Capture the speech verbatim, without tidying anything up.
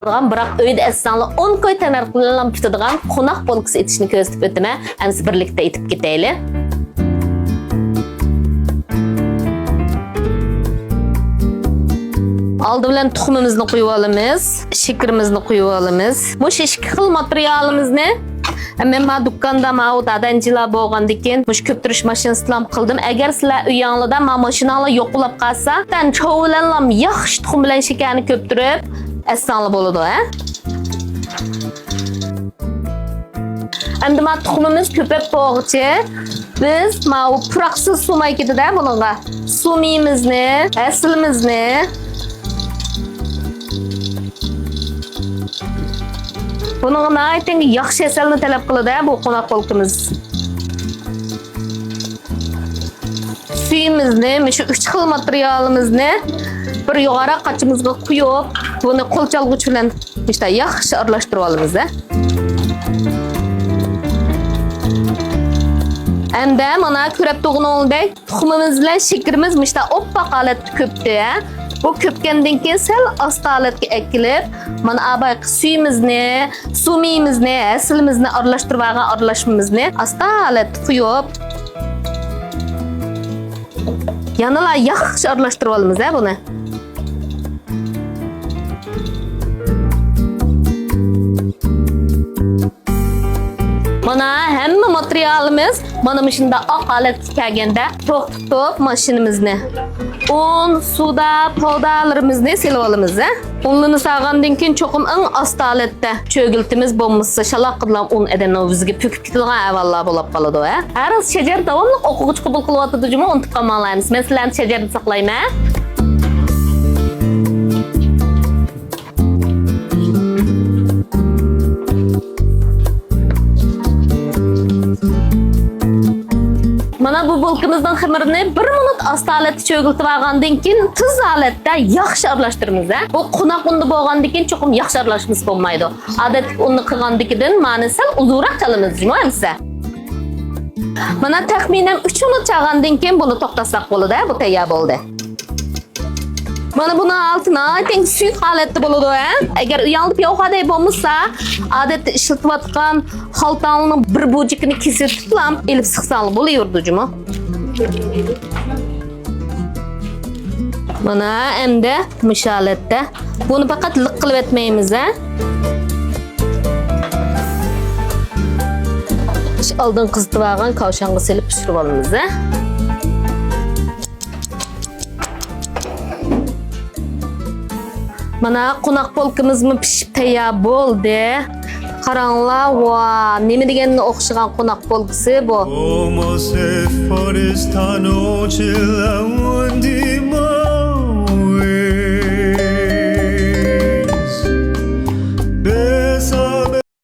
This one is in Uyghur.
بىراق ئۆيدە ئەتسەڭلار ئون كوي تەننەرخ بىلەنلا پۈتىدىغان قوناق بولكىسى ئېتىشنى كۆرسىتىپ ئۆتىمەن. ئەمسە بىرلىكتە ئېتىپ كېتەيلى. ئالدى بىلەن تۇخۇمىمىزنى قۇيۇۋالىمىز، شېكىرىمىزنى قۇيۇۋالىمىز. مۇشۇ ئىككى خىل ماتېرىيالىمىزنى مەن ما دۇكاندا ماۋۇ دادەنجىلار بولغاندىكىن مۇشۇ كۆپتۈرۈش ماشىنىسىدىلا قىلدىم. ئەگەر سىلەر ئۆيۈڭلاردا ما ماشىناڭلار يوق بولاپ قالسا، سەن چوۋ بىلەنلا ياخشى تۇخۇم بىلەن شېكەرنى كۆپتۈرۈپ ئەتسەڭلار بولىدۇ، ھە؟ ئەمدى ما تۇخۇمىمىز كۆپەپ بولغۇچە بىز ماۋۇ پۇراقسىز سۇ ماي كېتىدۇ بۇنىڭغا. سۇ مېيىمىزنى، ھەسىلىمىزنى. بۇنىڭغا ناھايىتى ياخشى ھەسەلنى تەلەپ قىلىدۇ بۇ قوناق بولكىمىز. سۈيىمىزنى، مۇشۇ ئۈچ خىل ماتېرىيالىمىزنى بىر يوغانراق قاچىمىزغا قۇيۇپ، بۇنى قول چالغۇچ بىلەن مۇشۇنداق ياخشى ئارىلاشتۇرۇۋالىمىز. ئەمدى مانا كۆرۈپ تۇرغىنىڭدەك تۇخۇمىمىز بىلەن شېكىرىمىز مۇشۇنداق ئوپپاق ھالەتتە كۆپتى. بۇ كۆپكەندىن كېيىن سەل ئاستا ھالەتكە ئەكېلىپ، مانا ئابايقى سۈيىمىزنى، سۇ مېيىمىزنى، ھەسىلىمىزنى ئارىلاشتۇرۇۋالغان ئارىلاشمىمىزنى ئاستا ھالەتتە قۇيۇپ، يەنىلا ياخشى ئارىلاشتۇرۇۋالىمىز ھە بۇنى. مانا ھەممە ماتېرىيالىمىز مانا مۇشۇنداق ئاق ھالەتكە كەلگەندە توختىتىپ ماشىنىمىزنى ئۇن، سودا، پودالىرىمىزنى سېلىۋالىمىز ھە. ئۇنلىرىنى سالغاندىن كېيىن چوقۇم ئەڭ ئاستا ھالەتتە چۆگىلىتىمىز، بولمىسا شالاققىدىلا ئۇن ئادەمنىڭ يۈزىگە پۈكۈپ كېتىدىغان ئەھۋاللار بولۇپ قالىدۇ ھە. ھە راست شەجەر داۋاملىق ئوقۇغۇچى قوبۇل قىلىۋاتىدۇ جۇمۇ، ئۇنتۇپ قالماڭلار ئەمىسە. مەن سىلەرنى شەجەردە ساقلايمەن. مانا بۇ بولكىمىزنىڭ خېمىرىنى بىر مىنۇت ئاستا ھالەتتە چۆگىلىتىپ ئالغاندىن كېيىن تېز ھالەتتە ياخشى ئارىلاشتۇرىمىز ھە. بۇ قوناق ئۇندا بولغاندىن كېيىن چوقۇم ياخشى ئارىلاشمىسا بولمايدۇ. ئادەتتىكى ئۇننى قىلغاندىكىدىن مانى سەل ئۇزۇنراق چالىمىز جۇمۇ ئەمىسە. مانا تەخمىنەن ئۈچ مىنۇت چالغاندىن كېيىن بۇنى توختاتساق بولىدۇ ھە، بۇ تەييار بولدى. مانا بۇنىڭ ھالىتى ناھايىتى سۇيۇق ھالەتتە بولىدۇ ھە. ئەگەر ئۆيۈڭلاردا پياۋخەدەي بولمىسا، ئادەتتە ئىشلىتىۋاتقان خالتاڭلارنىڭ بىر بۇجىكىنى كېسىۋېتىپلا ئېلىپ سىقساڭلار بولۇۋېرىدۇ جۇمۇ. مانا ئەمدى مۇشۇ ھالەتتە. بۇنى پەقەت لىق قىلىۋەتمەيمىز ھە. ئالدىن قىزىتىپ ئالغان كاۋشاڭغا سېلىپ پىشۇرۇۋالىمىز ھە. مانا قوناق بولكىمىزمۇ پىشىپ تەييار بولدى. قاراڭلار، ۋا، نېمە دېگەنگە ئوخشىغان قوناق بولكىسى بۇ. Como se for esta noche la última